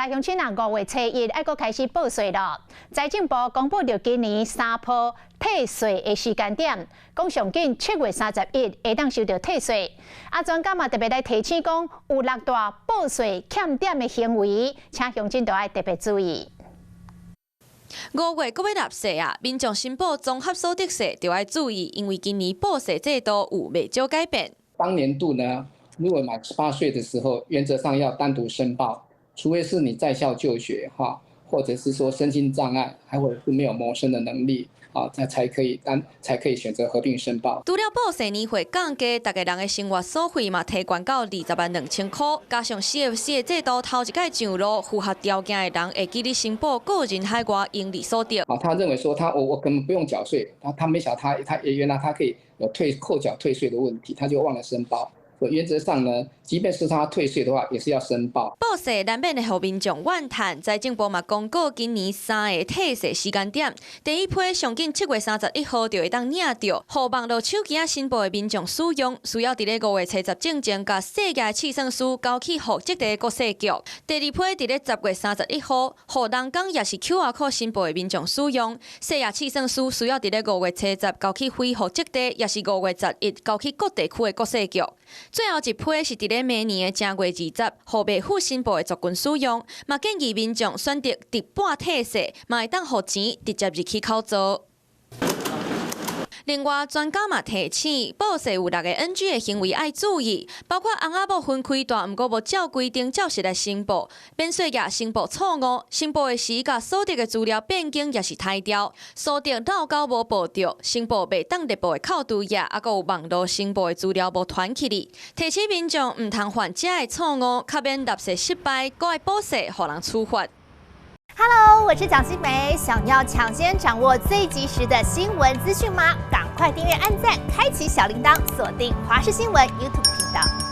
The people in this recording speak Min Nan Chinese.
來鄉親啊，5月初1愛閣開始報稅囉。財政部公布著今年三波退稅的時間點，講上緊7月31會當收著退稅。啊，專家嘛特別來提醒講，有六大報稅欠點的行為，請鄉親都愛特別注意。 5月閣欲納稅啊，民眾申報綜合所得稅就愛注意，因為今年報稅制度有袂少改變。當年度呢，如果滿18歲的時候，原則上要單獨申報。除非是你在校就學哈，或者是說身心障礙，還或者是沒有謀生的能力啊，才可以單才可以選擇合併申報。除了報稅年歲降低，逐家人的生活所費嘛提懸到202,000箍，加上 CFC 的制度頭一擺上路，符合條件的人會記得申報個人海外營利所得。啊，他認為說他我根本不用繳稅，他沒想他原來他可以有退扣繳退稅的問題，他就忘了申報。原則上呢，即便是他退稅的話，也是要申報。報稅難免會予民眾怨嘆，財政部嘛公告今年三個退稅時間點，第一批上緊7月31號就會當領著，予網路手機仔申報的民眾使用，需要佇咧5月初十進前，共細額試算書交去戶籍地國稅局。第二批佇咧10月31號，予人工抑是 QR code 申報的民眾使用，細額試算書需要佇咧五月初十交去非戶籍地，抑是5月11交去各地區的國稅局。最後一批是佇咧明年的正月20，予未付申報的族群使用，嘛建議民眾選擇直半退稅，嘛會當予錢直接入去口座。另外，專家嘛提醒，報稅有六个 NG 的行為愛注意，包括翁仔某分開蹛，毋過無照規定照實來申報，免稅額申報錯誤，申報的時共所得的資料變更抑是刣掉，所得漏繳無報著，申報袂當列報的扣除額，抑閣有網路申報的資料無傳起哩。提醒民眾毋通犯這个錯誤，較免納稅失敗，閣愛補稅，予人處罰。 Hello，我是蔣新梅，想要搶先掌握最及時的新聞資訊嗎？趕快訂閱、按讚、開啟小鈴鐺，鎖定華視新聞 YouTube 頻道。